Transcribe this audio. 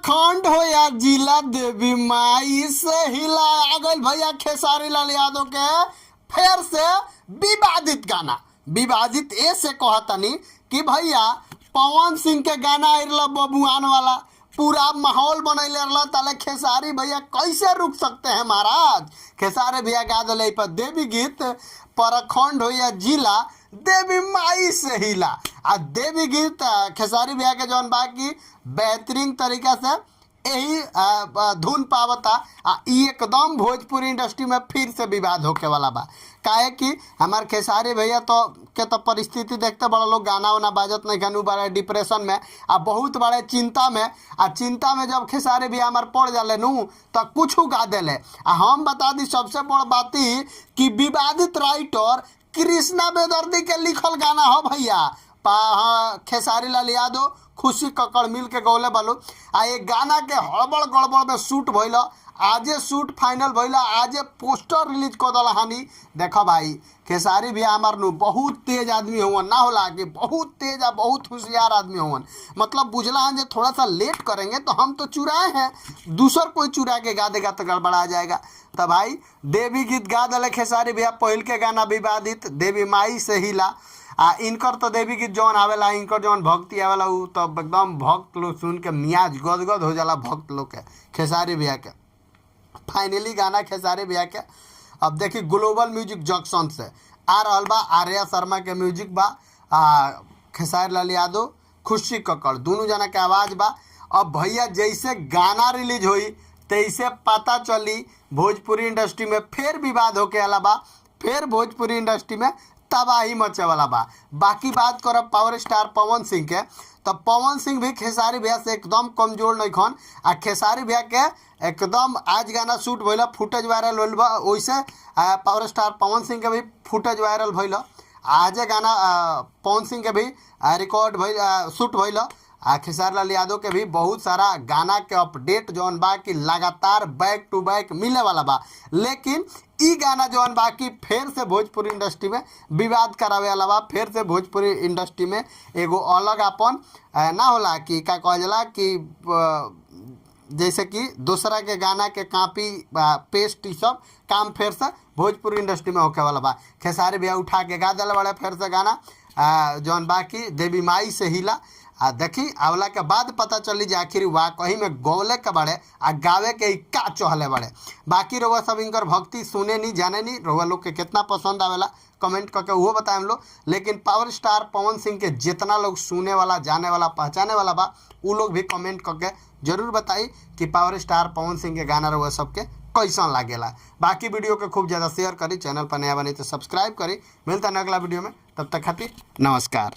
प्रखंड हो या जिला, देवी माई से हिला। आ गइल भैया खेसारी लाल यादव के फिर से विवादित गाना। विवादित ए से कहतनी कि भैया पवन सिंह के गाना आइल बबुआन वाला, पूरा माहौल बनैले रहल, ताले खेसारी भैया कैसे रुक सकते हैं महाराज। खेसारी भैया गा दिले पर देवी गीत, प्रखंड हो या जिला, देवी माई से हिला। आ देवी गीत खेसारी भैया के जौन बा कि बेहतरीन तरीका से यही धुन पावता। आ ई एकदम भोजपुरी इंडस्ट्री में फिर से विवाद होके वाला बा, काहे कि हमार खेसारी भैया तो के तो परिस्थिति देखते बड़ा लोग गाना वाना बाजत नहीं खन, बड़े डिप्रेशन में आ बहुत बड़े चिंता में। आ चिंता में जब खेसारी भैया हमार पड़ जाले नू तो कुछ गा देले। आ हम बता दी सबसे बड़ बात ई कि विवादित राइटर कृष्णा बेदर्दी के लिखल गाना हो भैया। हाँ, खेसारी लाल यादव खुशी कक्कड़ मिल के गौले बालू। आ ये गाना के हड़बड़ गड़बड़ में शूट भइल, आजे शूट फाइनल भइल, आजे पोस्टर रिलीज कर दल हानि। देखो भाई, खेसारी भी हमार नु बहुत तेज आदमी हुवन, ना होला कि बहुत तेज आ बहुत होशियार आदमी हुवन। मतलब बुझला हन जे थोड़ा सा लेट करेंगे तो हम तो चुराए हैं, दूसर कोई चुरा के गा देगा तो गड़बड़ा जाएगा। तो भाई देवी गीत गा दिले खेसारी भैया, पहिल के गाना विवादित देवी माई से हिला। आ इनकर तो देवी गीत जौन आवेला, इनकर जौन भक्ति आवेला, उ तो एकदम भक्त लोग सुन के मियाज गदगद हो जाला भक्त लोग के। खेसारी भैया के फाइनली गाना खेसारी भैया के अब देखी ग्लोबल म्यूजिक जंक्शन से आ रहल बा। आर्या शर्मा के म्यूजिक बा, आ खेसारी लाल यादव खुशी कक्कड़ दोनों जना के आवाज़ बा। अब भैया जैसे गाना रिलीज होई तैसे पता चली भोजपुरी इंडस्ट्री में फिर विवाद होके आला बा, फिर भोजपुरी इंडस्ट्री में तबाही मचे वाला बा। बाकी बात करब पावर स्टार पवन सिंह के, तो पवन सिंह भी खेसारी भैया से एकदम कमजोर नहीं खन। आ खेसारी भैया के एकदम आज गाना शूट भइल, फुटेज वायरल होल बा, वैसे पावर स्टार पवन सिंह के भी फुटेज वायरल भइल। आजे गाना पवन सिंह के भी रिकॉर्ड भइल, शूट भइल। आ खेसारी लाल यादव के भी बहुत सारा गाना के अपडेट जौन बा कि लगातार बैक टू बैक मिले वाला बा। लेकिन ई गाना जौन बा कि फिर से भोजपुरी इंडस्ट्री में विवाद करावे वाला बा, फिर से भोजपुरी इंडस्ट्री में एगो अलग अपन ना होला कि का कहल जाला कि जैसे कि दूसरा के गाना के कॉपी पेस्ट ई सब काम फिर से भोजपुरी इंडस्ट्री में होके वाला बा। खेसारी भैया उठा के गा दिल बड़े फिर से गाना जौन बाकी देवी माई से हिला। आ देखी आवला के बाद पता चली जे आखिर वा कहीं में गौले के बाड़े आ गावे के का चहले बाड़े। बाकी रउआ सब इनकर भक्ति सुने नी जाने नी, रउआ लोग के कितना पसंद आवेला कमेंट करके वो बताएं हम लोग। लेकिन पावर स्टार पवन सिंह के जितना लोग सुने वाला जाने वाला पहचाने वाला बा उ लोग भी कमेंट करके जरूर बताई कि पावर स्टार पवन सिंह के गाना रउआ सबके कैसन लागेला। बाकी वीडियो के खूब ज़्यादा शेयर करी, चैनल पर नया बनी तो सब्सक्राइब करी। मिलता है अगला वीडियो में, तब तक खातिर नमस्कार।